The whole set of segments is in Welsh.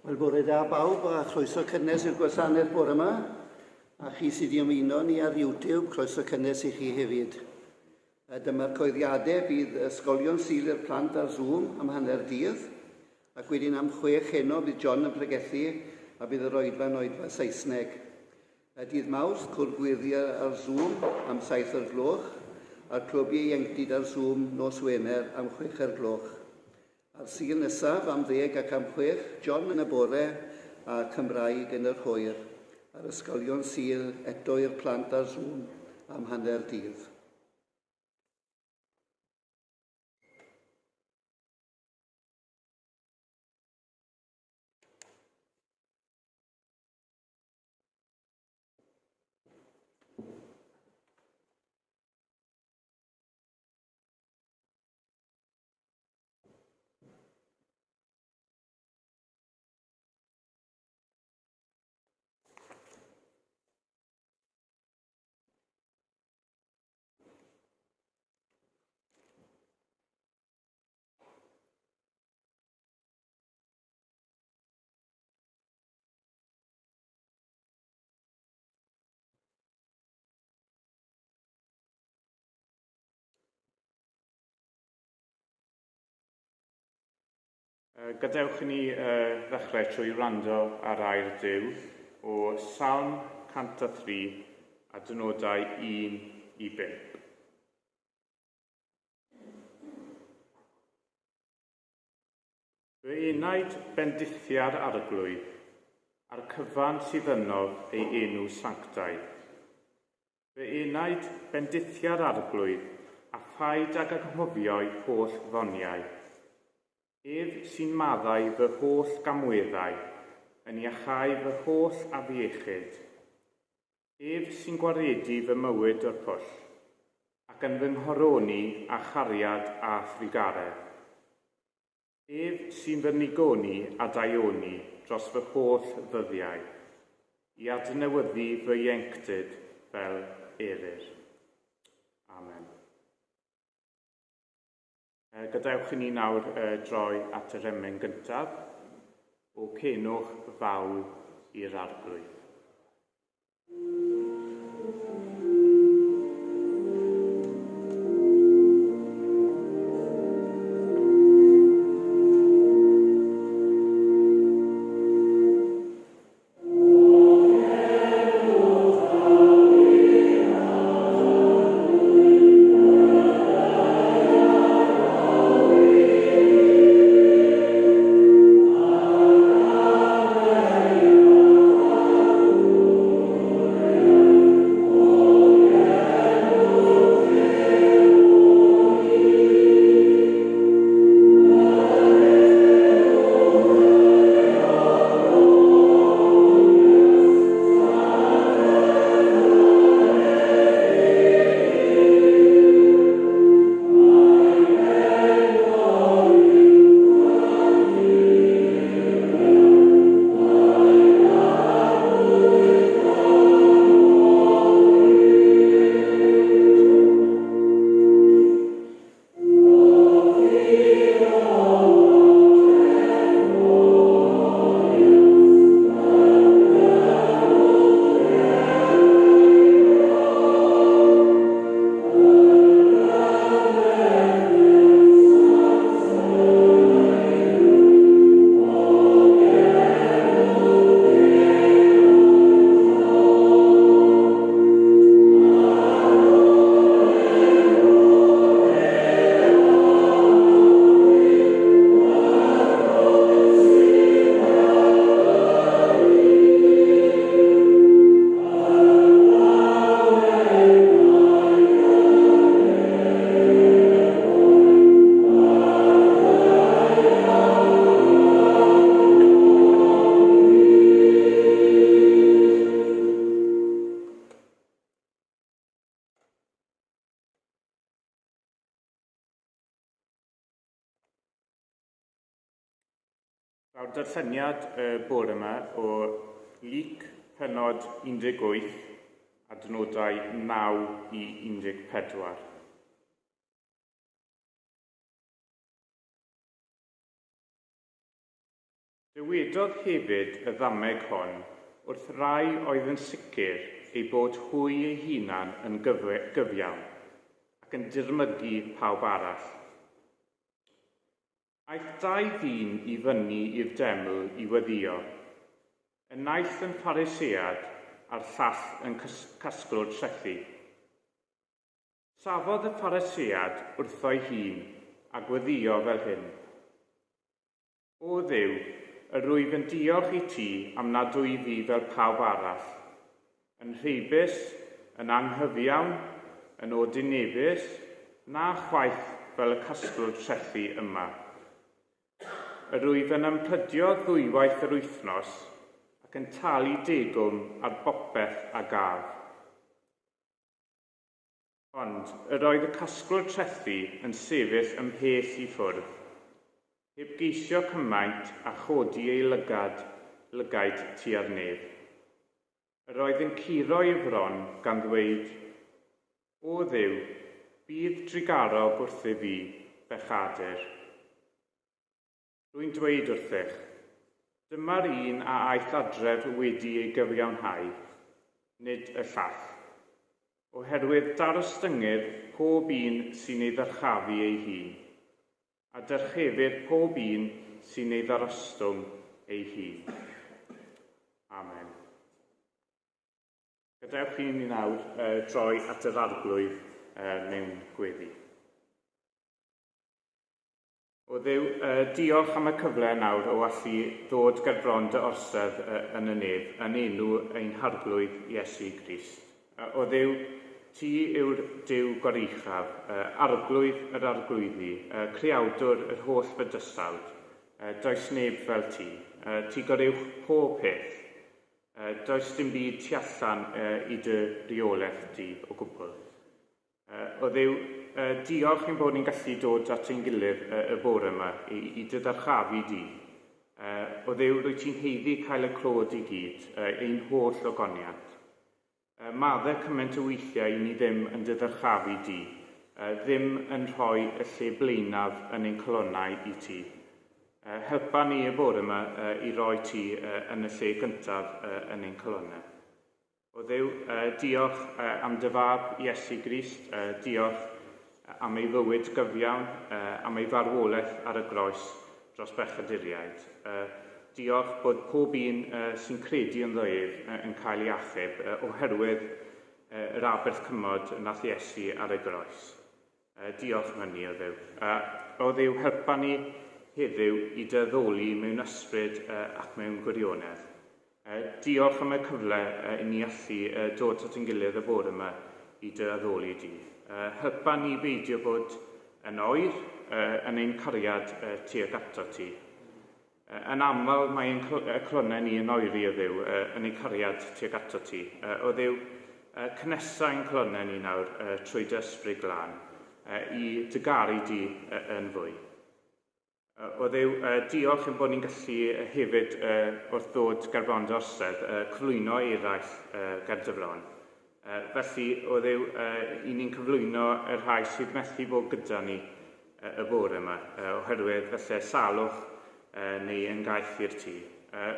Wel, bore da bawb a chroeso cynnes i'r gwasanaeth bore yma. A chi sydd wedi ymuno ni ar YouTube, croeso cynnes i chi hefyd. A dyma'r coeddiadau, bydd ysgolion Sul i'r plant ar Zoom am hanner dydd, ac wedyn am chwech heno bydd John yn pregethu a bydd yr oedfa'n oedfa Saesneg. A dydd Mawrth, cwrdd gweddi ar Zoom am saith o'r gloch, a'r clwb ieuenctid ar Zoom nos Wener am chwech o'r gloch. A'r Sul nesaf, am ddeg ac am chwech, John yn y bore a Cymraeg yn yr hwyr, a'r ysgolion Sul eto i'r plant ar Zoom am hanner dydd. Gadewch i ni ddechrau trwy wrando ar air Duw o Salm 103 a dynodau 1 i 5. Fy enaid bendithia'r Arglwydd, a'r cyfan sydd ynof ei enw sanctaidd. Fy enaid bendithia'r Arglwydd, a phaid ag anghofio'i holl ddoniau. Ef sy'n maddau fy holl gamweddau, yn iachau fy holl afiechyd. Ef sy'n gwaredu fy mywyd o'r pwll, ac yn fy nghoroni â chariad a thrugaredd. Ef sy'n fy nigoni a daioni dros fy holl ddyddiau, i adnewyddu fy ieuenctid fel eryr. Amen. Gadewch i ni nawr droi at yr emyn gyntaf, O Cenwch Fawl i'r Arglwydd. Daw'r darlleniad y bore yma o Luc pennod 18 adnodau 9 i 14. Dywedodd hefyd y ddameg hon wrth rai oedd yn sicr eu bod hwy eu hunan yn gyfiawn, ac yn dirmygu pawb arall. Aeth dau ddyn i fyny i'r deml i weddïo, y naill yn Pharisead a'r llall yn casglwr trethi. Safodd y Pharisead wrtho'i hun a gweddïo fel hyn, O Dduw, yr wyf yn diolch i ti am nad wyf fi fel pawb arall, yn rheibus, yn anghyfiawn, yn odinebus, na chwaith fel y casglwr trethi yma. Yr wyf yn ymprydio ddwywaith yr wythnos ac yn talu degwm ar bopeth a gaf. Ond yr oedd y casglwr trethi yn sefyll ymhell i ffwrdd, heb geisio cymaint a chodi ei lygad, lygaid tua'r nef. Yr oedd yn curo ei fron, gan ddweud, O Dduw, bydd drugarog wrthyf fi, bechadur. Rwy'n dweud wrthych, dyma'r un a aeth adref wedi ei gyfiawnhau, nid y llall. Oherwydd darostyngir pob un sy'n ei ddyrchafu ei hun, a dyrchefir pob un sy'n ei ddarostwng ei hun. Amen. Gadewch i ni nawr droi at yr Arglwydd mewn gweddi. O Dduw, diolch am y cyfle nawr o allu ddod ger bron dy orsedd yn y nef, yn enw ein Harglwydd Iesu Grist. O Dduw, ti yw'r Duw goruchaf, Arglwydd yr arglwyddi, Creawdwr yr holl fydysawd. Does neb fel ti. Ti goruwch pob peth. Does dim byd tu allan i dy reolaeth di o gwbl. O Dduw, diolch ein bod ni'n gallu dod at ein gilydd y bore yma i, i dy ddyrchafu di. O Dduw, rwyt ti'n haeddu cael y clod i gyd, ein holl ogoniant. Madde cymaint o weithiau i ni ddim yn dy ddyrchafu di, ddim yn rhoi y lle blaenaf yn ein calonnau i ti. Helpa ni y bore yma i roi ti yn y lle gyntaf yn ein calonnau. O Dduw, diolch am dy fab Iesu Grist, diolch am ei fywyd gyfiawn, am ei farwolaeth ar y groes dros bechaduriaid. Diolch bod pob un sy'n credu ynddo ef yn cael ei achub oherwydd yr aberth cymod nath Iesu ar y groes. Diolch am hynny, o Dduw. O Dduw, helpa ni heddiw i dy addoli mewn ysbryd ac mewn gwirionedd. Diolch am y cyfle i ni allu dod at ein gilydd y bore yma i dy addoli di. Helpa ni beidio bod yn oer yn ein cariad tuag ato ti. Yn aml mae ein calonnau ni yn oeri, o Dduw, yn ein cariad tuag ato ti. O Dduw, cynesa ein calonnau ni nawr trwy dy ysbryd glân, i dy garu di yn fwy. O Dduw, diolch ein bod ni'n gallu hefyd wrth ddod ger bron dy orsedd, cyflwyno eraill ger dy fron. Felly, o Dduw, i ni'n cyflwyno y rhai sydd methu bod gyda ni y bore yma, oherwydd falle salwch neu yn gaeth i'r tŷ.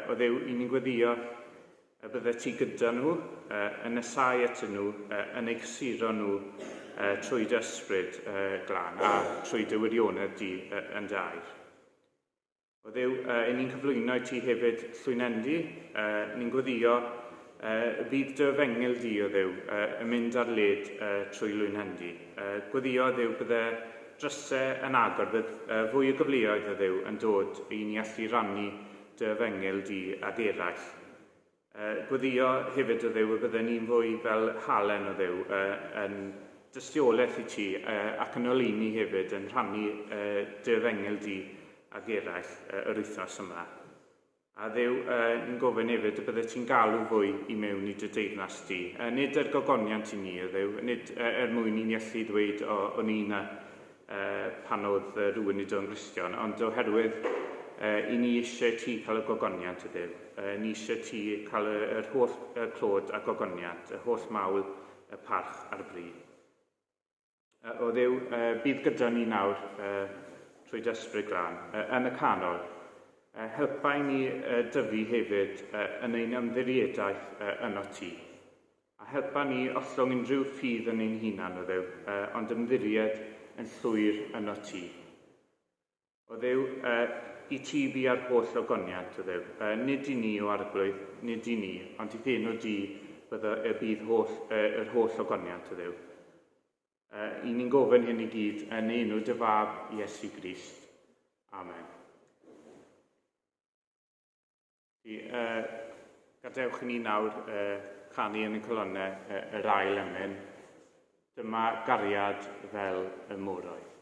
O Dduw, i ni'n gweddio y bydde ti gyda nhw, yn nesáu atyn nhw, yn eu cysuro nhw trwy dy ysbryd glân a trwy dy wirionedd di yn dy air. O Dduw, i ni'n cyflwyno i ti hefyd Llwynendy, ni'n gweddio fydd dy efengyl di, o Dduw, yn mynd ar led trwy Lwynhendy. Gweddio, Dduw, bydde drysau yn agor, bydd fwy o gyfleoedd, o Dduw, yn dod i ni allu rannu dy efengyl di ag eraill. Gweddio hefyd, o Dduw, y bydden ni'n fwy fel halen, o Dduw, yn dystiolaeth i ti ac yn oleuni hefyd, yn rhannu dy efengyl di ag eraill yr wythnos yma. A Dduw, ni'n gofyn hefyd y bydde ti'n galw fwy i mewn i dy deyrnas di. Nid er gogoniant i ni, o Dduw, nid er mwyn i ni allu ddweud, o, o'n i 'na pan oedd rhywun i dod yn Gristion, ond oherwydd i ni eisiau ti cael y gogoniant, o Dduw. Ni eisiau ti cael yr holl clod a gogoniant, y holl mawl, y parch a'r bri. O Dduw, bydd gyda ni nawr trwy dy ysbryd glân, yn y canol. Helpa i ni dyfu hefyd yn ein ymddiriedaeth ynot ti. A helpa ni ollwng unrhyw ffydd yn ein hunan, o Dduw, ond ymddiried yn llwyr ynot ti. O Dduw, i ti bu ar holl ogoniant, o Dduw. Nid i ni, o Arglwydd, nid i ni, ond i'th enw di byddo y bydd holl, yr holl ogoniant, o Dduw. I ni'n gofyn hyn i gyd yn enw dy fab Iesu Grist. Amen. I, gadewch i ni nawr canu yn y colonnau yr ail emyn. Dyma gariad fel y moroedd.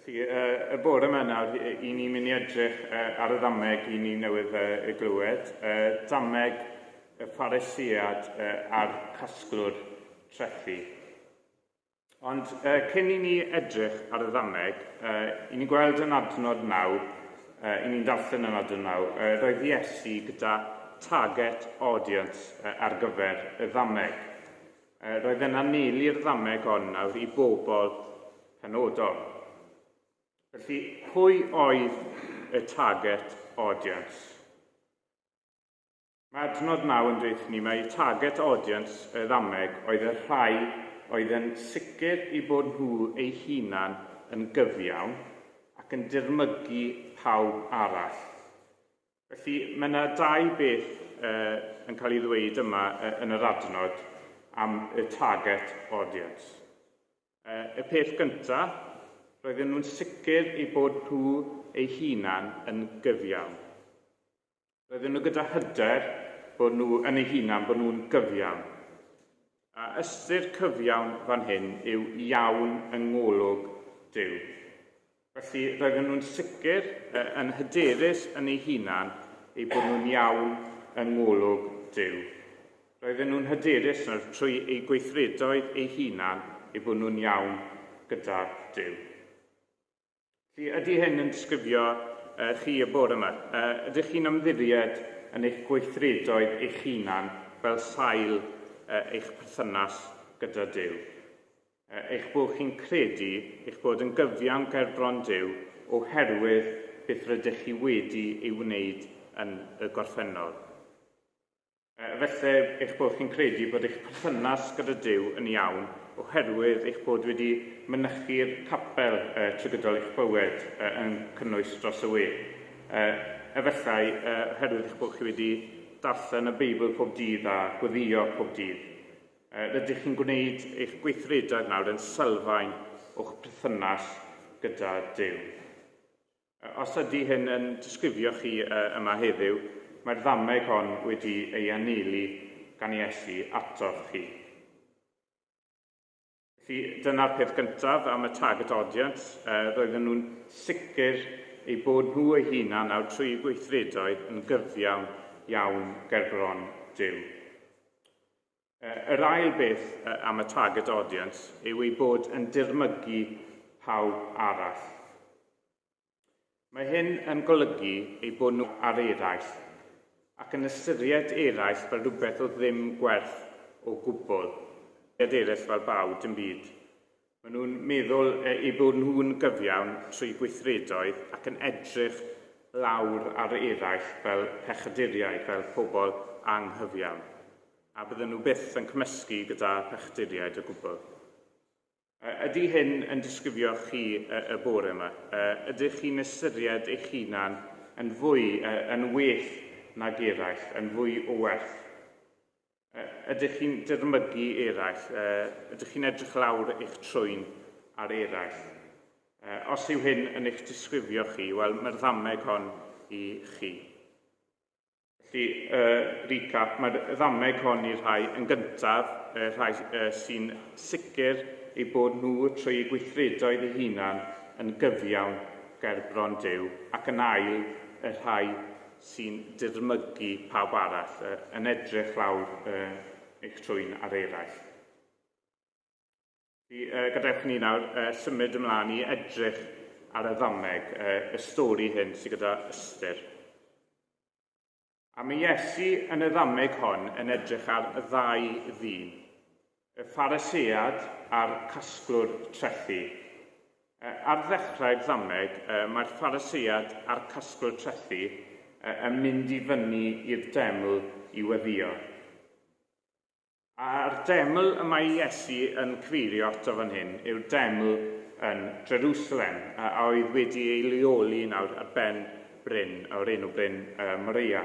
Felly, y bore yma nawr, i ni'n mynd i edrych ar y ddameg i ni newydd ei glywed. Dameg y Pharisead a'r casglwr trethi. Ond cyn i ni edrych ar y ddameg, i ni'n gweld yn adnod 9, i ni'n darllen yn adnod 9, roedd Iesu gyda target audience ar gyfer y ddameg. Roedd e'n anelu'r ddameg hon nawr i bobl penodol. Felly, pwy oedd y target audience? Mae adnod 9 yn dweud ni mai target audience y ddameg oedd y rhai oedd yn sicr i bod nhw eu hunan yn gyfiawn ac yn dirmygu pawb arall. Felly, mae yna dau beth uh, yn cael ei ddweud yma uh, yn yr adnod am y target audience. Y peth gyntaf, roedden nhw'n sicr eu bod nhw eu hunan yn gyfiawn. Roedden nhw gyda hyder bod nhw yn eu hunan bod nhw'n gyfiawn. A ystyr cyfiawn fan hyn yw iawn yng ngolwg Duw. Felly roedden nhw'n sicr yn hyderus yn eu hunan eu bod nhw'n iawn yng ngolwg Duw. Roedden nhw'n hyderus nawr trwy eu gweithredoedd eu hunan eu bod nhw'n iawn gyda Duw. Felly, ydy hyn yn disgrifio chi y bore yma? Ydych chi'n ymddiried yn eich gweithredoedd eich hunan fel sail eich perthynas gyda Duw? Eich bod chi'n credu eich bod yn gyfiawn gerbron Duw oherwydd beth rydych chi wedi ei wneud yn y gorffennol. Felly eich bod chi'n credu bod eich perthynas gyda Duw yn iawn oherwydd eich bod wedi mynychu'r capel trwy gydol eich bywyd, yn cynnwys dros y we. Efallai oherwydd eich bod chi wedi darllen y Beibl pob dydd a gweddïo pob dydd. Rydych chi'n gwneud eich gweithredoedd nawr yn sylfaen o'ch perthynas gyda Duw. Os ydy hyn yn disgrifio chi yma heddiw, mae'r ddameg hon wedi ei anelu gan Iesu atoch chi. Felly, dyna'r peth gyntaf am y target audience. Roedden nhw'n sicr eu bod nhw eu hunan nawr trwy eu gweithredoedd yn gyfiawn iawn gerbron Duw. Yr ail beth am y target audience yw ei bod yn dirmygu pawb arall. Mae hyn yn golygu eu bod nhw ar eraill ac yn ystyried eraill fel rhywbeth o ddim gwerth o gwbl. Eraill fel baw, dim byd. Maen nhw'n meddwl eu bod nhw'n gyfiawn trwy gweithredoedd ac yn edrych lawr ar eraill fel pechaduriaid, fel pobl anghyfiawn. A bydden nhw byth yn cymysgu gyda phechaduriaid o gwbl. Ydy hyn yn disgrifio chi y bore yma? Ydych chi'n ystyried eich hunan yn fwy, yn well nag eraill, yn fwy o werth? Ydych chi'n dirmygu eraill? Ydych chi'n edrych lawr eich trwyn ar eraill? Os yw hyn yn eich disgrifio chi, wel, mae'r ddameg hon i chi. Felly, recap, mae'r ddameg hon i'r rhai yn gyntaf, y rhai sy'n sicr eu bod nhw trwy eu gweithredoedd eu hunan yn gyfiawn gerbron Duw, ac yn ail, y rhai sy'n dirmygu pawb arall, yn edrych lawr eich trwyn ar eraill. Felly, gadewch ni nawr symud ymlaen i edrych ar y ddameg, y stori hyn sydd gyda ystyr. A mae Iesu yn y ddameg hon yn edrych ar ddau ddyn, y Pharisead a'r casglwr trethi. Ar ddechrau'r ddameg, mae'r Pharisead a'r casglwr trethi yn mynd i fyny i'r deml i weddïo. A'r deml y mae Iesu yn cyfeirio ato fan hyn yw'r deml yn Jerusalem, a oedd wedi ei leoli nawr ar ben bryn o'r enw Bryn Moreia.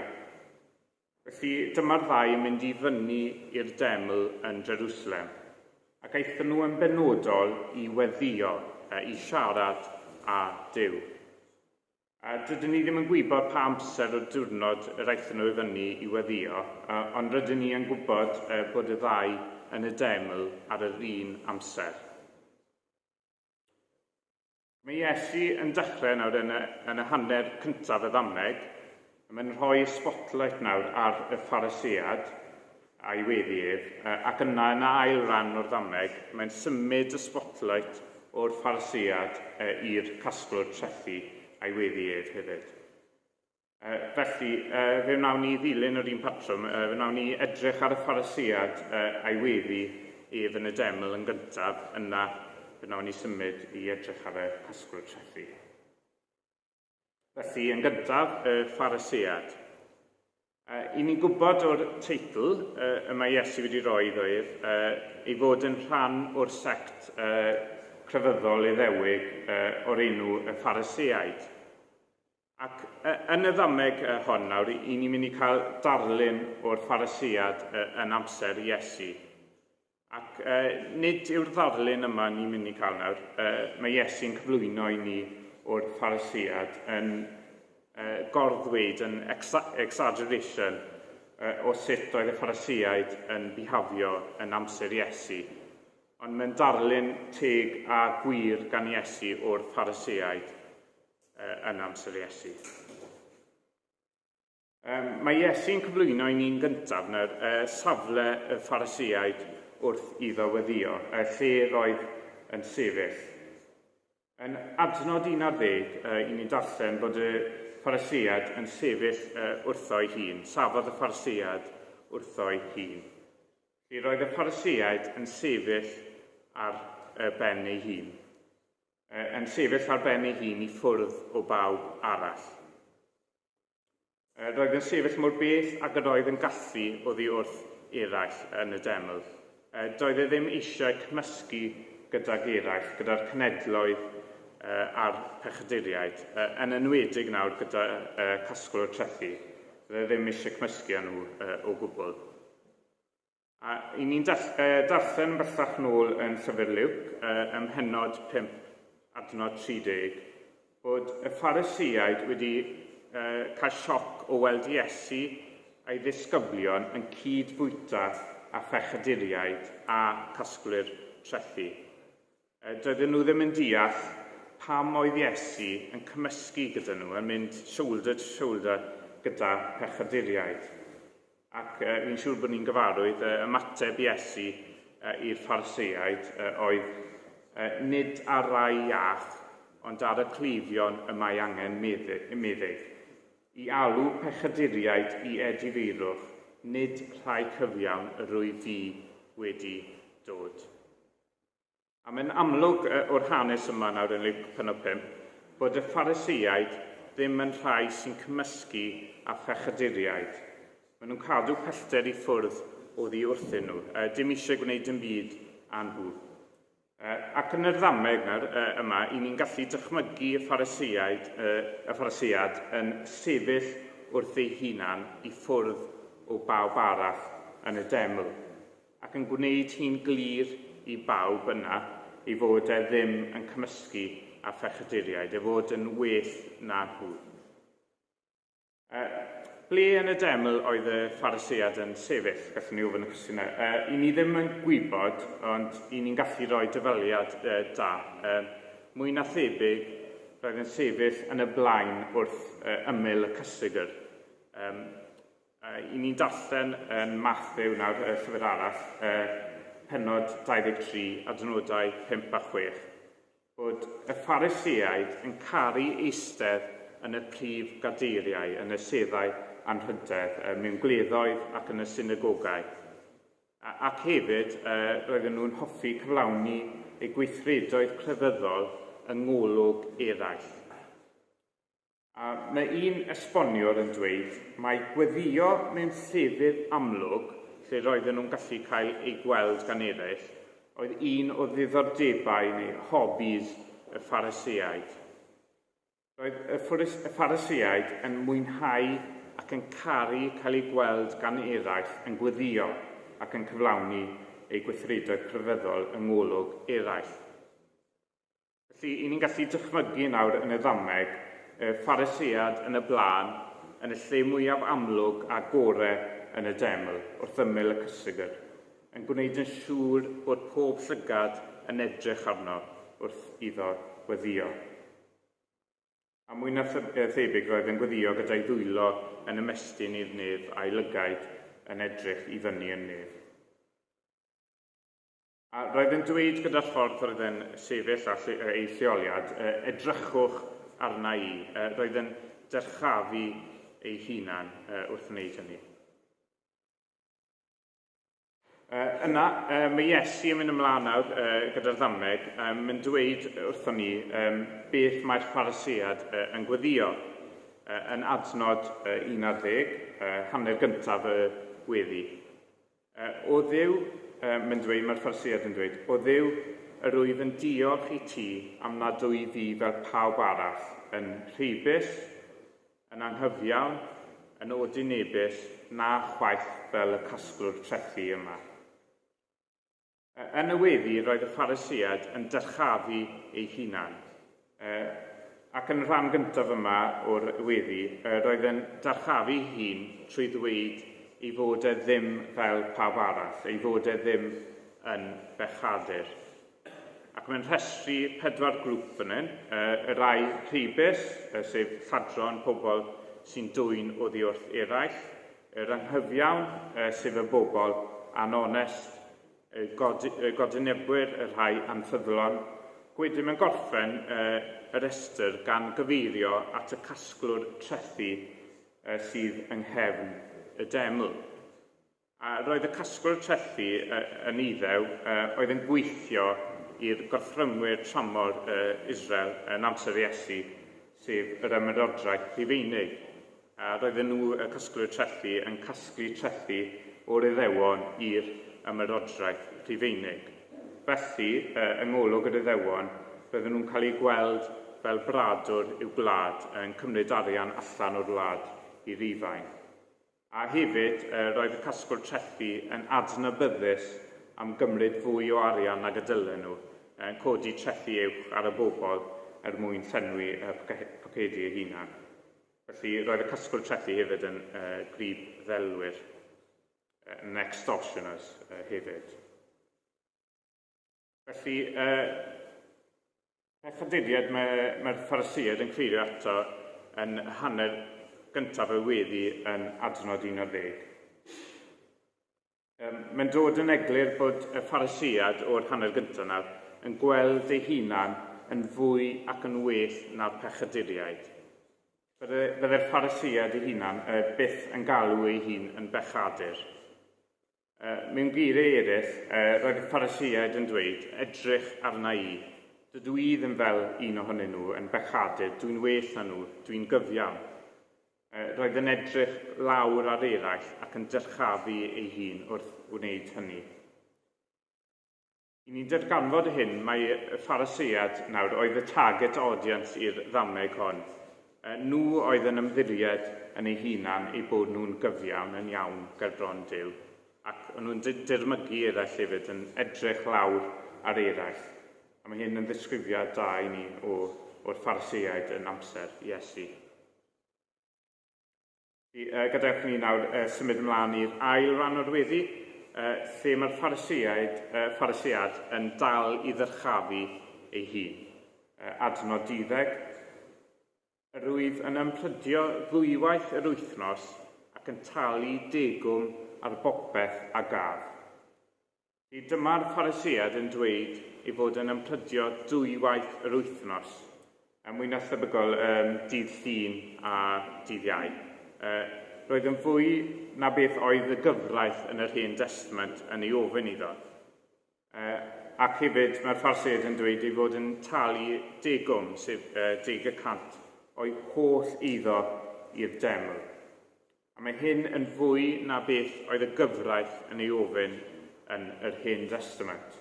Felly dyma'r ddau yn mynd i fyny i'r deml yn Jerusalem, ac aethon nhw yn benodol i weddïo, i siarad â Duw. A dydyn ni ddim yn gwybod pa amser o'r diwrnod yr aethon nhw i fyny i weddïo, ond rydyn ni yn gwybod bod y ddau yn y deml ar yr un amser. Mae Iesu yn dechrau nawr yn y, yn y hanner cyntaf y ddameg, a mae'n rhoi spotlight nawr ar y Pharisead a'i weddi ef, ac yna yn y ail ran o'r ddameg, mae'n symud y spotlight o'r Pharisead i'r casglwr trethi a'i weddi ef hefyd. Felly, fe wnawn ni ddilyn yr un patrwm. Fe wnawn ni edrych ar y Pharisead a'i weddi ef yn y deml yn gyntaf, yna fe wnawn ni symud i edrych ar y casglwr trethi. Felly, yn gyntaf, y Pharisead. I ni'n gwybod o'r teitl y mae Iesu wedi rhoi iddo ef, ei fod yn rhan o'r sect crefyddol Iddewig o'r enw y Phariseaid. Ac yn y ddameg hon nawr, i ni'n mynd i cael darlun o'r Pharisead yn amser Iesu. Ac nid yw'r ddarlun yma ni'n mynd i cael nawr. Mae Iesu'n cyflwyno i ni o'r Pharisead yn gorddweud, yn exaggeration o sut oedd y Phariseaid yn bihafio yn amser Iesu. Ond mae'n darlun teg a gwir gan Iesu o'r Phariseaid yn amser Iesu. Mae Iesu'n cyflwyno i ni'n gyntaf nawr safle y Phariseaid wrth iddo weddïo, y lle roedd yn sefyll. Yn adnod 11, i ni'n darllen bod y Pharisead yn sefyll wrtho'i hun, safodd y Pharisead wrtho'i hun. Lle roedd y Phariseaid yn sefyll ar ben ei hun. Yn sefyll ar ben ei hun i ffwrdd o bawb arall. Roedd yn sefyll mor bell ag yr oedd yn gallu oddi wrth eraill yn y deml. Doedd e ddim eisiau cymysgu gydag eraill, gyda'r cenedloedd a'r pechaduriaid, yn enwedig nawr gyda casglwr trethi. Doedd e ddim eisiau cymysgu â nhw o gwbl. A i ni'n darllen bellach nôl yn Llyfr Luc, ym mhennod 5, adnod 30, bod y Phariseaid wedi cael sioc o weld Iesu a'i ddisgyblion yn cyd-fwyta â phechaduriaid a casglwyr trethi. Doedden nhw ddim yn deall pam oedd Iesu yn cymysgu gyda nhw, yn mynd shoulder to shoulder gyda pechaduriaid. Ac fi'n siŵr bod ni'n gyfarwydd, ymateb Iesu i'r Phariseaid oedd, nid ar rai iach, ond ar y cleifion y mae angen meddyg. I alw pechaduriaid i edifeirwch, nid rhai cyfiawn yr wyf fi wedi dod. A mae'n amlwg o'r hanes yma nawr yn Luc pennod 5 bod y Phariseaid ddim yn rhai sy'n cymysgu â phechaduriaid. Maen nhw'n cadw pellter i ffwrdd oddi wrthyn nhw, dim eisiau gwneud dim byd â nhw. Ac yn yr ddameg nawr yma, i ni'n gallu dychmygu y Phariseaid, y Pharisead yn sefyll wrth ei hunan i ffwrdd o bawb arall yn y deml. ac yn gwneud hi'n glir i bawb yna ei fod e ddim yn cymysgu â phechaduriaid, ei fod yn well na nhw. Ble yn y deml oedd y Pharisead yn sefyll? Gallwn ni ofyn y cwestiwn yna. I ni ddim yn gwybod, ond i ni'n gallu rhoi dyfaliad da. Mwy na thebyg, roedd yn sefyll yn y blaen wrth ymyl y cysegr. I ni'n darllen yn Mathew nawr, y llyfr arall, pennod 23, adnodau 5 a 6, bod y Phariseaid yn caru eistedd yn y prif gadeiriau, yn y seddau anrhydedd, mewn gwleddoedd ac yn y synagogau. Ac hefyd, roedden nhw'n hoffi cyflawni eu gweithredoedd crefyddol yng ngolwg eraill. A mae un esboniwr yn dweud mai gweddïo mewn llefydd amlwg lle roedden nhw'n gallu cael eu gweld gan eraill oedd un o ddiddordebau neu hobbies y Phariseaid. Roedd y Phariseaid yn mwynhau ac yn caru cael eu gweld gan eraill yn gweddïo ac yn cyflawni eu gweithredoedd crefyddol yng ngolwg eraill. Felly, i ni'n gallu dychmygu nawr yn y ddameg, y Pharisead yn y blaen, yn y lle mwyaf amlwg a gore yn y deml, wrth ymyl y cysegr, yn gwneud yn siŵr bod pob llygad yn edrych arno wrth iddo weddïo. A mwy na thebyg roedd yn gweddïo gyda'i ddwylo yn ymestyn i'r nef a'i lygaid yn edrych i fyny yn nef. A roedd yn dweud gyda'r ffordd roedd e'n sefyll a lle, ei lleoliad, edrychwch arna i. Roedd yn dyrchafu ei hunan wrth wneud hynny. Yna, mae Iesu yn mynd ymlaen nawr gyda'r ddameg, mae'n dweud wrthon ni beth mae'r Pharisead yn gweddio. Yn adnod 11, hanner gyntaf y weddi. O Dduw, mae'n dweud, mae'r Pharisead yn dweud, O Dduw, yr wyf yn diolch i ti am nad wyf fi fel pawb arall, yn rheibus, yn anghyfiawn, yn odinebus, na chwaith fel y casglwr trethi yma. Yn y weddi, roedd y Phariseaid yn dyrchafu eu hunan. Ac yn y rhan gyntaf yma o'r weddi, roedd yn dyrchafu ei hun trwy ddweud ei fod e ddim fel pawb arall, ei fod e ddim yn bechadur. Ac mae'n rhestru pedwar grŵp fan hyn, y rhai rheibus, sef lladron, pobl sy'n dwyn oddi wrth eraill, Yr anghyfiawn, sef y bobl anonest, y godinebwyr, y rhai anffyddlon. Wedyn mae'n gorffen y rhestr gan gyfeirio at y casglwr trethi sydd yng nghefn y deml. A roedd y casglwr trethi yn Iddew oedd yn gweithio i'r gorthrymwyr tramor Israel yn amser Iesu, sef yr Ymerodraeth Rufeinig. A roedden nhw, y casglwyr trethi, yn casglu trethi o'r Iddewon i'r Ymerodraeth Rhufeinig. Felly, yng ngolwg yr Iddewon, roedden nhw'n cael eu gweld fel bradwr i'w gwlad, yn cymryd arian allan o'r wlad i Rufain. A hefyd, roedd y casglwr trethi yn adnabyddus am gymryd fwy o arian nag y dylen nhw, yn codi trethi uwch ar y bobl er mwyn llenwi pocedi eu hunan. Felly, roedd y casglwr trethi hefyd yn grib ddelwyr, yn extortioners hefyd. Felly, pechaduriaid mae'r mae Phariseaid yn cyfeirio ato yn hanner gyntaf y weddi yn adnod 11. Mae'n dod yn eglur bod y Pharisead o'r hanner gyntaf nawr yn gweld ei hunan yn fwy ac yn well na'r pechaduriaid. Bydde'r Pharisead ei hunan byth yn galw ei hun yn bechadur. Mewn geiriau eraill, roedd y Phariseaid yn dweud, edrych arna i, dydw i ddim fel un ohonyn nhw yn bechadur, dwi'n well na nhw, dwi'n gyfiawn. Roedd yn edrych lawr ar eraill ac yn dyrchafu ei hun wrth wneud hynny. I ni'n darganfod hyn, mae y Pharisead nawr oedd y target audience i'r ddameg hon. Nhw oedd yn ymddiried yn eu hunan eu bod nhw'n gyfiawn, yn iawn ger bron Duw, ac o'n nhw'n dirmygu eraill hefyd, yn edrych lawr ar eraill. A mae hyn yn ddisgrifiad da i ni o, o'r Phariseaid yn amser Iesu. Gadewch ni nawr symud ymlaen i'r ail ran o'r weddi, lle mae'r Phariseaid, Pharisead yn dal i ddyrchafu ei hun. Adnod 12. Yr wyf yn ymprydio ddwywaith yr wythnos ac yn talu degwm ar bopeth a gaf. Felly dyma'r Pharisead yn dweud ei fod yn ymprydio dwywaith yr wythnos, yn mwy na thebygol um, dydd Llun a dydd Iau. Uh, roedd yn fwy na beth oedd y gyfraith yn yr Hen Destament yn ei ofyn iddo. Uh, ac hefyd mae'r Pharisead yn dweud ei fod yn talu degwm, sef uh, 10% o'i holl eiddo i'r deml. A mae hyn yn fwy na beth oedd y gyfraith yn ei ofyn yn yr Hen Destament.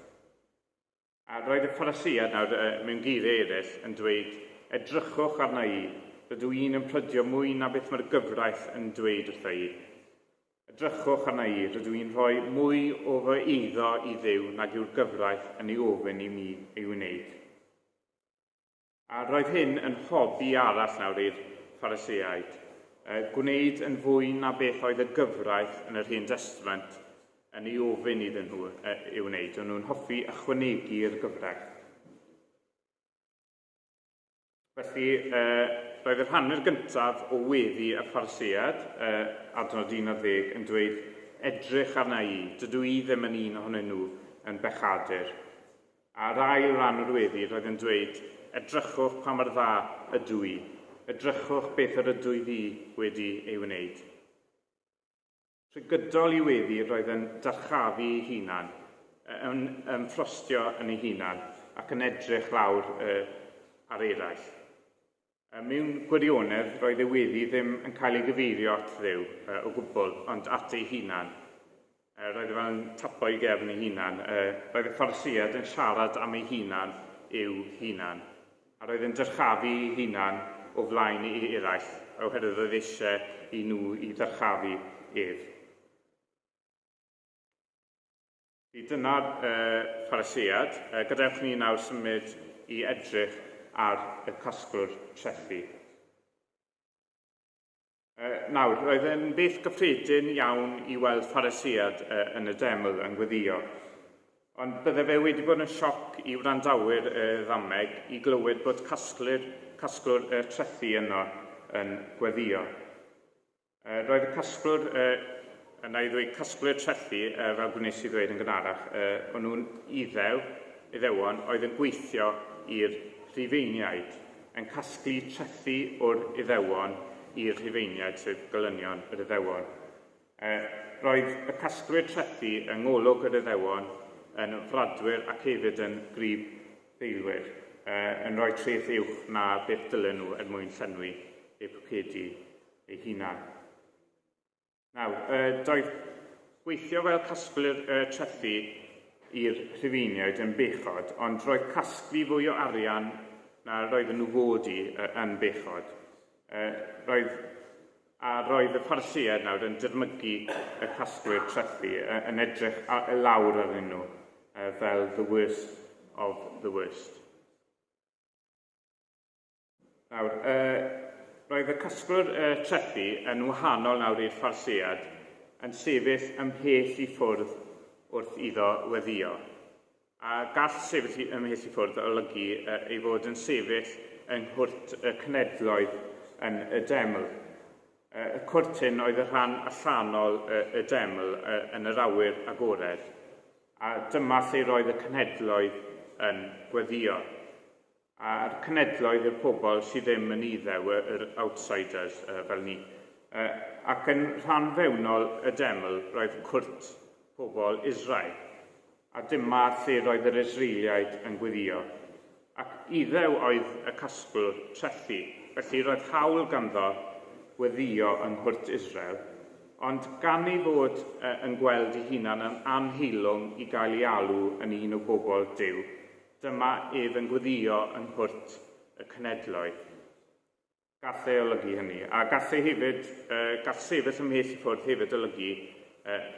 A roedd y Pharisead nawr mewn geiriau eraill yn dweud, Edrychwch arna i, rydw i'n ymprydio mwy na beth mae'r gyfraith yn dweud wrtha i. Edrychwch arna i, rydw i'n rhoi mwy o fy eiddo i Dduw nag yw'r gyfraith yn ei ofyn i mi ei wneud. A roedd hyn yn hobi arall nawr i'r Phariseaid, gwneud yn fwy na beth oedd y gyfraith yn yr Hen Destament yn ei ofyn iddyn nhw ei wneud. O'n nhw'n hoffi ychwanegu i'r gyfraith. Felly, roedd yr hanner gyntaf o weddi y Phariseaid, adnod 11, yn dweud, Edrych arna i, dydw i ddim yn un ohonyn nhw yn bechadur. A'r ail ran o'r weddi, roedd yn dweud, Edrychwch pa mor dda ydw i. Edrychwch beth yr ydw i fi wedi ei wneud. Trwy gydol ei weddi, roedd yn dyrchafu ei hunan, yn ymffrostio yn ei hunan ac yn edrych lawr ar eraill. Mewn gwirionedd, roedd ei weddi ddim yn cael ei gyfeirio at Dduw o gwbl, ond at ei hunan. Roedd e fel yn tapo ei gefn ei hunan. Roedd y Pharisead yn siarad am ei hunan i'w hunan. A roedd yn dyrchafu ei hunan o flaen i eraill, oherwydd roedd eisiau i nhw i ddyrchafu ef. Felly dyna'r Pharisead. Gadewch ni nawr symud i edrych ar y casglwr trethi. Nawr, roedd yn beth gyffredin iawn i weld Pharisead yn y deml yn gweddio. Ond bydde fe wedi bod yn sioc i wrandawyr y ddameg i glywed bod casglwr, casglwr y trethi yno yn gweddio. Roedd y casglwr, na i ddweud casglwyr trethi, fel gwnes i ddweud yn gynharach, o'n nhw'n Iddew, Iddewon, oedd yn gweithio i'r Rhufeiniaid, yn casglu trethi o'r Iddewon i'r Rhufeiniaid, sef gelynion yr Iddewon. Roedd y casglwyr trethi yng ngolwg yr Iddewon yn fradwyr ac hefyd yn grib ddeilwyr, yn rhoi treth uwch na beth dylen nhw er mwyn llenwi eu pocedi ei hunan. Nawr, doedd gweithio fel casglwyr trethi i'r Rhufeiniaid yn bechod, ond roedd casglu fwy o arian na roedden nhw fod i yn bechod. Roedd, a roedd y Phariseaid nawr yn dirmygu y casglwyr trethi, yn edrych lawr arnyn nhw fel the worst of the worst. Nawr, roedd y casglwr trethi yn wahanol nawr i'r Pharisead, yn sefyll ymhell i ffwrdd wrth iddo weddïo. A gall sefyll ymhell i ffwrdd olygu ei fod yn sefyll yng nghwrt y cenedloedd yn y deml. Y cwrt hyn oedd y rhan allanol y deml yn yr awyr agored, a dyma lle roedd y cenhedloedd yn gweddïo. A'r cenedloedd yw'r pobl sydd ddim yn Iddew, yr outsiders fel ni. Ac yn rhan fewnol y deml roedd cwrt pobl Israel. A dyma lle roedd yr Israeliaid yn gweddio. Ac Iddew oedd y casglwr trethi, felly roedd hawl ganddo weddio yng nghwrt Israel, ond gan ei fod yn gweld ei hunan yn anheilwng i gael ei alw yn un o bobl Duw, Dyma ef yn gweddïo yng nghwrt y cenedloedd. Gall e olygu hynny. A gall e hefyd, gall sefyll ymhell i ffwrdd hefyd olygu,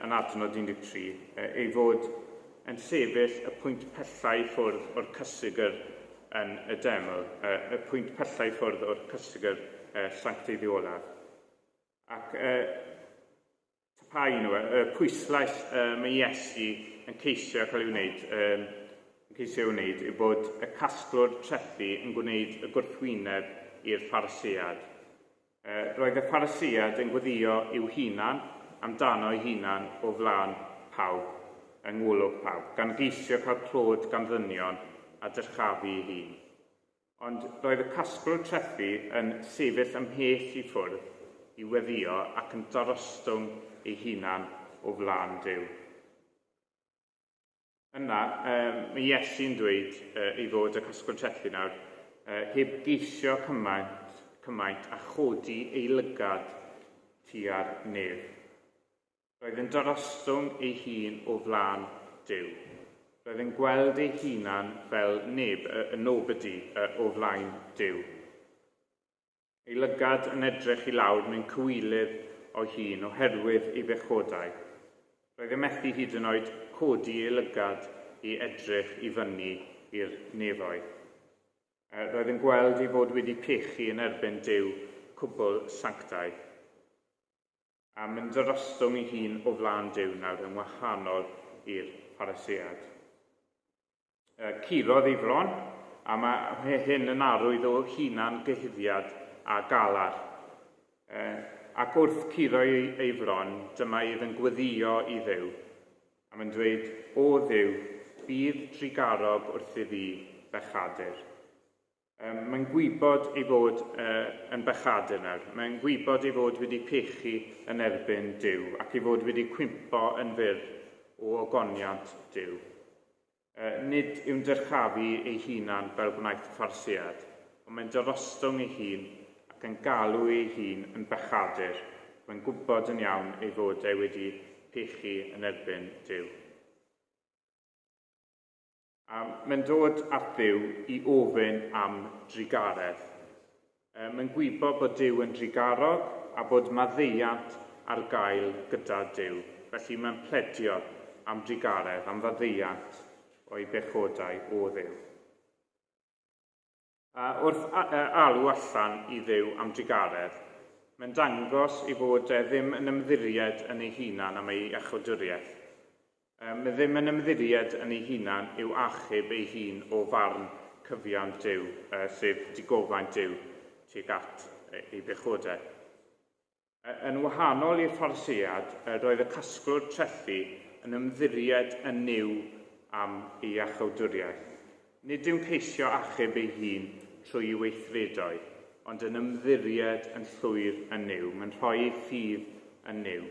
yn adnod 13, ei fod yn sefyll y pwynt pella i ffwrdd o'r cysegr yn y deml, y pwynt pella i ffwrdd o'r cysegr sancteiddiolaf. Ac ta pa un yw e, y pwyslais mae Iesu yn ceisio cael ei wneud, yn ceisio ei wneud, yw bod y casglwr trethi yn gwneud y gwrthwyneb i'r Pharisead. Roedd y Pharisead yn gweddio i'w hunan, amdano ei hunan o flaen pawb, yng ngolwg pawb, gan geisio cael clod gan ddynion a dyrchafu ei hun. Ond roedd y casglwr trethi yn sefyll ymhell i ffwrdd i weddïo ac yn darostwng ei hunan o flaen Duw. Yna, mae Iesu'n dweud ei fod y casglwr trethi nawr heb geisio cymaint, cymaint a chodi ei lygad tua'r nef. Roedd yn darostwng ei hun o flaen Duw. Roedd yn gweld ei hunan fel neb, y nobody, o flaen Duw. Ei lygad yn edrych i lawr mewn cywilydd o'i hun oherwydd ei bechodau. Roedd e methu hyd yn oed codi ei lygad i edrych i fyny i'r nefoedd. Roedd yn gweld ei fod wedi pechu yn erbyn Duw cwbl sanctaidd. A mynd darostwng ei hun o flaen Duw nawr yn wahanol i'r Pharisead. Curodd ei fron, a mae hyn yn arwydd o hunan gyhuddiad a galar. Ac wrth curo ei, ei fron, dyma ef yn gweddio i Dduw, a mae'n dweud, O Dduw, bydd drugarog wrth i fi bechadur. Mae'n gwybod ei fod yn bechadur nawr. Mae'n gwybod ei fod wedi pechu yn erbyn Duw ac ei fod wedi cwympo yn fyr o ogoniant Duw. Nid yw'n dyrchafu ei hunan fel gwnaeth y Pharisead, ond mae'n darostwng ei hun ac yn galw ei hun yn bechadur. Mae'n gwybod yn iawn ei fod e wedi pechu yn erbyn Duw. A mae'n dod at Dduw i ofyn am drugaredd. Mae'n gwybod bod Duw yn drugarog a bod maddeuant ar gael gyda Duw. Felly mae'n pledio. am drugaredd, am faddeuant o'i bechodau o Dduw. A wrth alw allan i Dduw am drugaredd, mae'n dangos ei fod e ddim yn ymddiried yn ei hunan am ei iachawdwriaeth. Mae ddim yn ymddiried yn ei hunan i'w achub ei hun o farn cyfiawn Duw, sef digofaint Duw tuag at ei bechodau. Yn wahanol i'r Pharisead, roedd y casglwr trethi yn ymddiried yn Nuw am ei iachawdwriaeth. Nid yw'n ceisio achub ei hun trwy ei weithredoedd, ond yn ymddiried yn llwyr yn Nuw. Mae'n rhoi ei ffydd yn Nuw.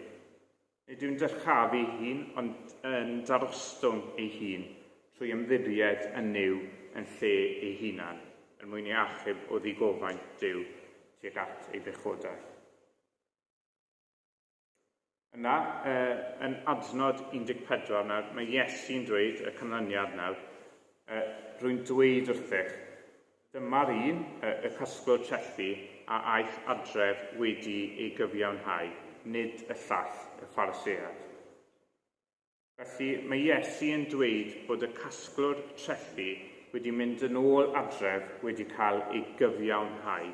Nid yw'n dyrchafu ei hun, ond yn darostwng ei hun trwy ymddiried yn Nuw yn lle ei hunan, er mwyn ei achub o ddigofaint Duw tuag at ei bechodau. Yna, yn adnod 14 nawr, mae Iesu'n dweud y canlyniad nawr, rwy'n dweud wrthych, dyma'r un, y casglwr trethi, a aeth adref wedi ei gyfiawnhau, nid y llall, y Pharisead. Felly, mae Iesu yn dweud bod y casglwr trethi wedi mynd yn ôl adref wedi cael ei gyfiawnhau.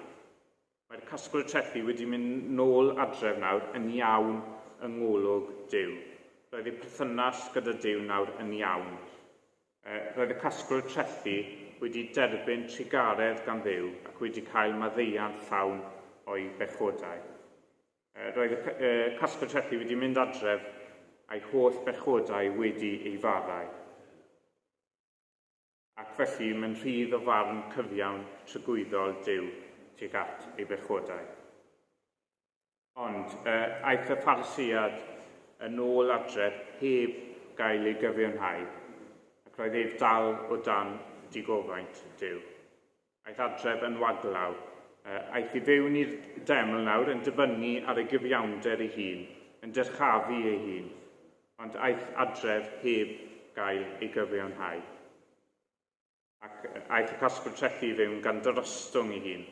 Mae'r casglwr trethi wedi mynd nôl adref nawr yn iawn yng ngolwg Duw. Roedd ei perthynas gyda Duw nawr yn iawn. Roedd y casglwr trethi wedi derbyn trugaredd gan Dduw ac wedi cael maddeuant llawn o'i bechodau. Roedd y casglwr trethi wedi mynd adref a'i holl bechodau wedi ei faddau. Ac felly mae'n rhydd o farn cyfiawn tragwyddol Duw tuag at ei bechodau. Ond aeth y Pharisead yn ôl adref heb gael ei gyfiawnhau, ac roedd ef dal o dan digofaint Duw. Aeth adref yn waglaw. Aeth i fewn i'r deml nawr yn dibynnu ar ei gyfiawnder ei hun, yn dyrchafu ei hun, ond aeth adref heb gael ei gyfiawnhau. Ac aeth y casglwr trethi i fewn gan darostwng ei hun,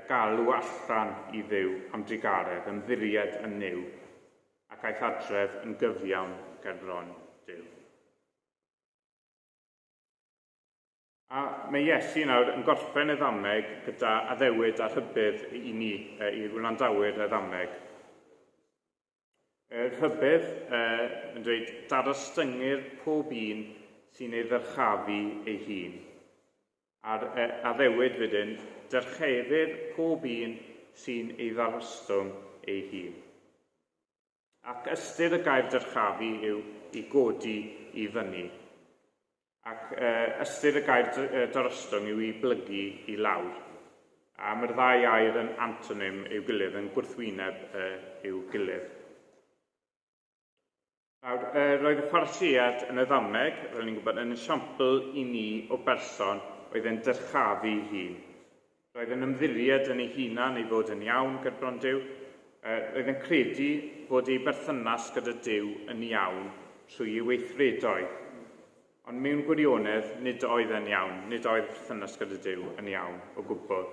galw allan i Dduw am drugaredd, ymddiried yn Nuw, ac aeth adref yn gyfiawn ger bron Duw. A mae Iesu nawr yn gorffen y ddameg gyda addewid a rhybudd i ni, i wrandawyr y ddameg. Y rhybudd yn dweud, darostyngir pob un sy'n ei ddyrchafu ei hun. A'r addewid wedyn, dyrchefir pob un sy'n ei ddarostwng ei hun. Ac ystyr y gair dyrchafu yw i godi i fyny. Ac ystyr y gair darostwng yw i blygu i lawr. A mae'r ddau air yn antonym i'w gilydd, yn gwrthwyneb i'w gilydd. Nawr, roedd y Pharisead yn y ddameg, fel ni'n gwybod, yn esiampl i ni o berson oedd yn dyrchafu ei hun. Roedd yn ymddiried yn ei hunan ei fod yn iawn gerbron Duw. Roedd yn credu fod ei berthynas gyda Duw yn iawn trwy ei weithredoedd. Ond mewn gwirionedd, nid oedd e'n iawn, nid oedd perthynas gyda Duw yn iawn o gwbl.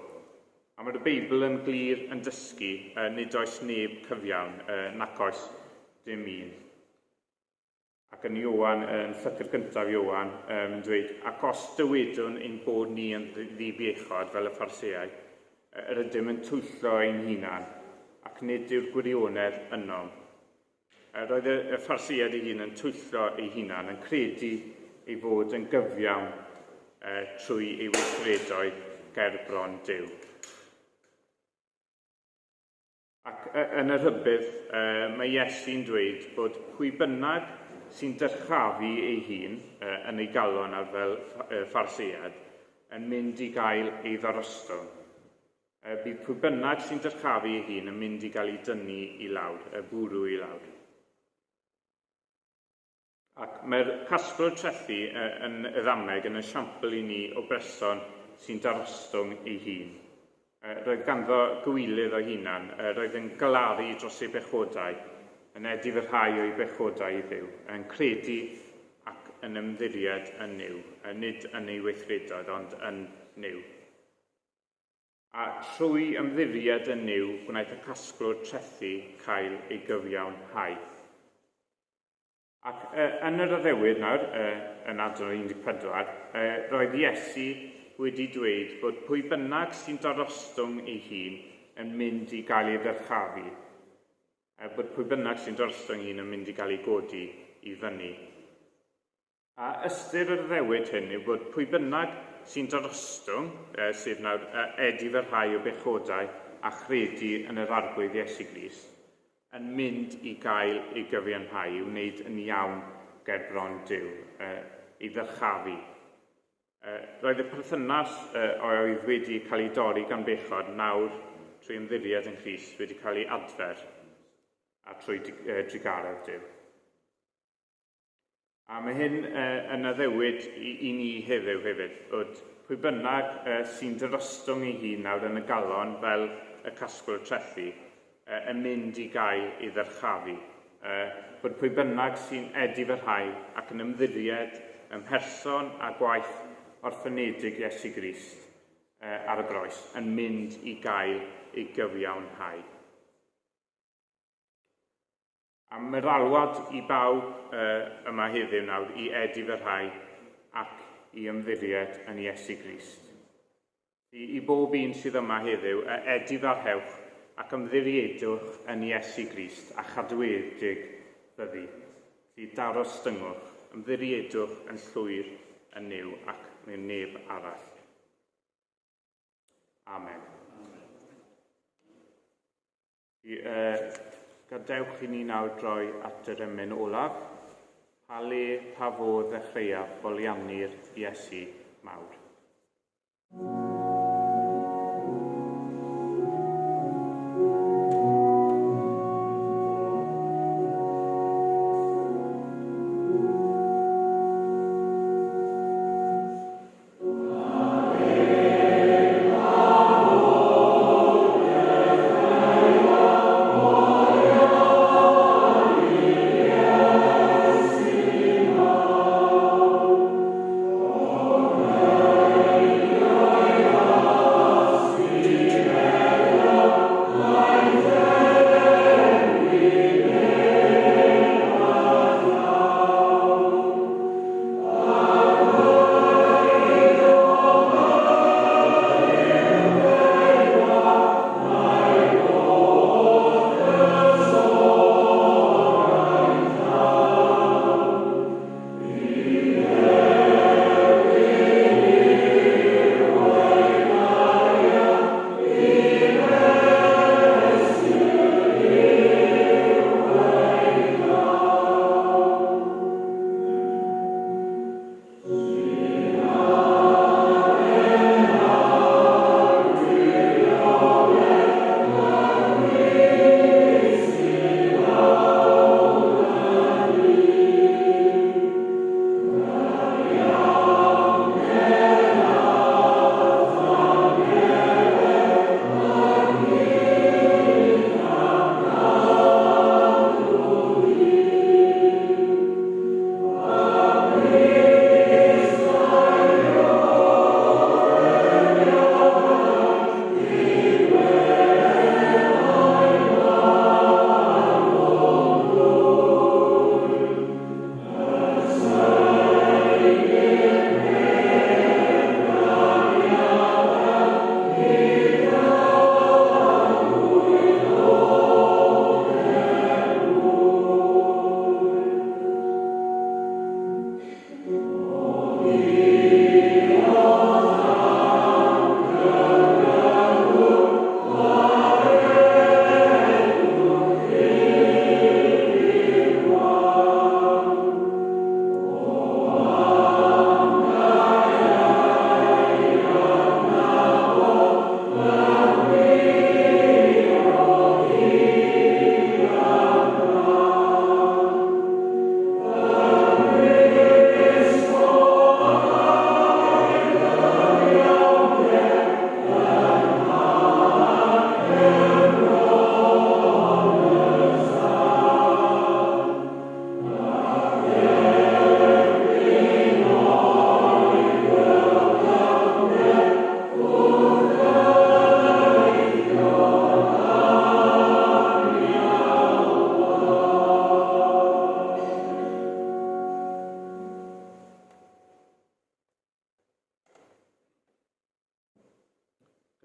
A mae'r Beibl yn glir yn dysgu, nid oes neb cyfiawn, nac oes dim un. Ac yn Ioan, yn llythyr gyntaf Ioan, yn dweud, ac os dywedwn ein bod ni yn ddi-bechod fel y Phariseaid, yr ydym yn twyllo ein hunan, ac nid yw'r gwirionedd ynom. Roedd y Phariseaid ei hun yn twyllo ei hunan, yn credu ei fod yn gyfiawn trwy ei weithredoedd ger bron Duw. Ac yn y rhybudd, mae Iesu'n dweud bod pwy bynnag sy'n dyrchafu ei hun yn ei galon ar fel Pharisead yn mynd i gael ei ddarostwng. Bydd pwy bynnag sy'n dyrchafu ei hun yn mynd i gael ei dynnu i lawr, y bwrw i lawr. Ac mae'r casglwr trethi yn y ddameg yn esiampl i ni o berson sy'n darostwng ei hun. Roedd ganddo gywilydd o'i hunan, roedd yn galaru dros ei bechodau, yn edifyrhau o'i bechodau i Dduw, yn credu ac yn ymddiried yn Nuw, nid yn ei weithredoedd, ond yn Nuw. A thrwy ymddiried yn Nuw gwnaeth y casglwr trethi cael ei gyfiawnhau. Ac yn yr addewid nawr, yn adnod 14, roedd Iesu wedi dweud bod pwy bynnag sy'n darostwng ei hun yn mynd i gael ei ddyrchafu, bod pwy bynnag sy'n darostwng ei hun yn mynd i gael ei godi i fyny. A ystyr yr addewid hyn yw bod pwy bynnag sy'n darostwng, sef nawr edifarhau o bechodau a chredu yn yr Arglwydd Iesu Grist, yn mynd i gael ei gyfiawnhau, i'w wneud yn iawn gerbron Duw, ei ddyrchafu. Roedd y perthynas oedd wedi cael ei dorri gan bechod nawr trwy ymddiried yn Nghrist wedi cael ei adfer a trwy drugaredd Duw. A mae hyn yn addewid i, i ni heddiw hefyd, bod pwy bynnag sy'n dyrostwng ei hun nawr yn y galon fel y casglwr trethi, yn mynd i gael ei ddyrchafu. Bod pwy bynnag sy'n edifyrhau ac yn ymddiried ym mherson a gwaith orffenedig Iesu Grist ar y groes yn mynd i gael ei gyfiawnhau. A mae'r alwad i bawb yma heddiw nawr i edifyrhau ac i ymddiried yn Iesu Grist. I, i bob un sydd yma heddiw, edifarhewch ac ymddiriedwch yn Iesu Grist a chadwedig fyddi. I darostyngwch, ymddiriedwch yn llwyr yn Nuw ac mewn neb arall. Amen. Gadewch i ni nawr droi at yr emyn olaf. Pa le, pa fodd ddechreuaf foliannu'r Iesu mawr?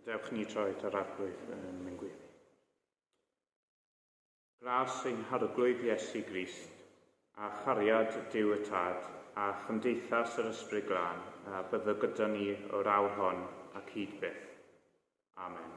Gadewch ni troi at yr Arglwydd yn mynd gweddi. Gras ein Harglwydd Iesu Grist, a chariad Duw y Tad, a chymdeithas yr Ysbryd Glân, a byddo gyda ni o'r awr hon ac hyd byth. Amen.